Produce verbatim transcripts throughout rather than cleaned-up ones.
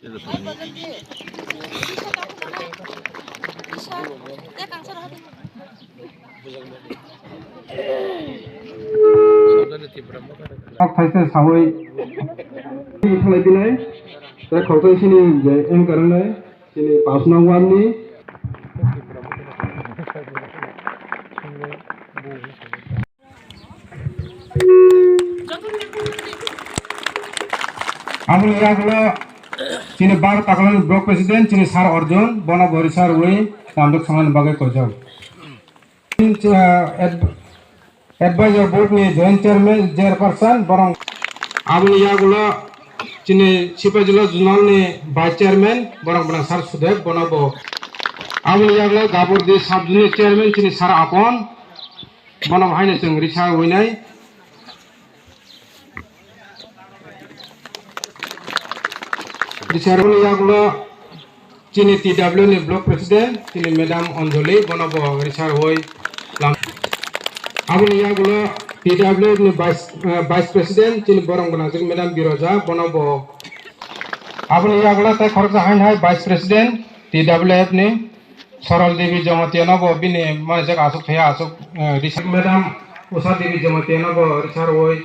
Kok thaisa sawi thalai bilai, tei khoroksa sini je anchor wngnai, sini pass nang wani. Aboni yagulo chini Bharat Takalani Block President chini Sir Arjun, bono bo risa rwi namjak sangnani bagwi koijak. Chini, ah, ad-, Advisor Board ni Joint Chairman, Chairperson, borok. Aboni yagulo chini Sipaijala Zonal ni Vice Chairman, borok bwna Sir Sudev, bono bo. Aboni yagulo Gabordi Sub Zonal Chairman chini Sir Apon, bono bo haino chwng risa winai. Risa rwni yagulo chini T W ni Block President, chini Madam Anjali, bono bo risa rwi lam. Aboni yagulo T W ni Vice, eh, Vice President, chini borok gwnang chini Madam Biroja, bono bo. Aboni yagulo tei khoroksa haino hai Vice President, T W F ni Sorol Devi Jamatia no bo bini manijak aswk thaya aswk, eh, risa. Madam Usha Devi Jamatia no bo risa rwi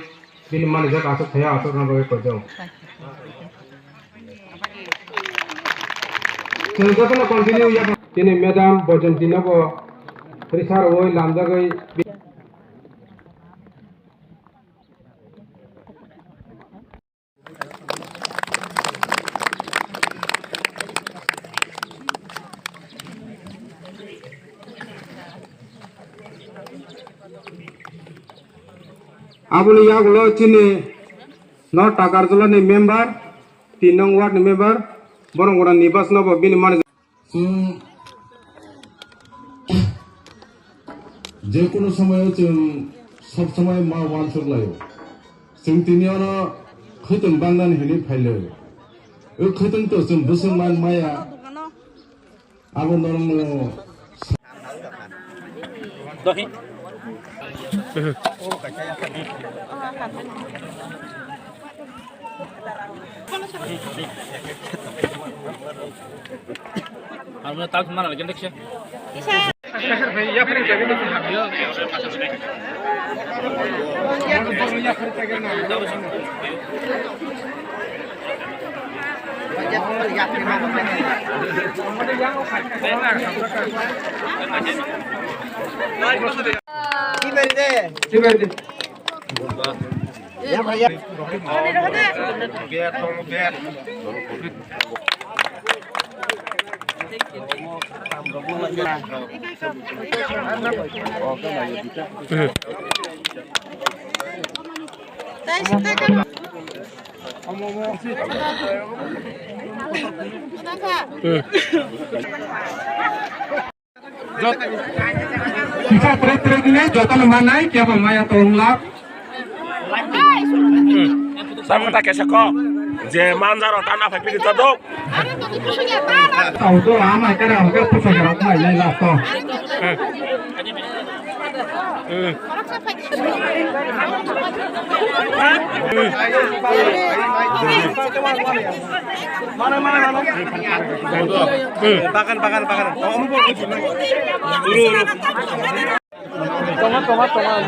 bini manijak aswk thaya aswk no bagwi koijak. Chwng jotono continue ya. Chini Madam Bojonti no bo risa rwi lamjagwi. Aboni yagulo chini North Takarjala ni member, tin nong ward ni member, borok gwnang Nibas no bo bini mani. Chwng je kono somoyo chwng sob somoi ma uansuk laio. Chwng tini oro khwtwng bangnani hinwi phailai. O khwtwng to chwng bwswk man maya. Abo norokno Kisa tere tere dine joto no manai kebo maya tong lak. Samung ta kesa ko je manjaro tana phai pidi to dok. Tau to ama kara hoke pusa kara mai lai la to. Bagan, bagan, bagan. Tongo, tongo, tongo.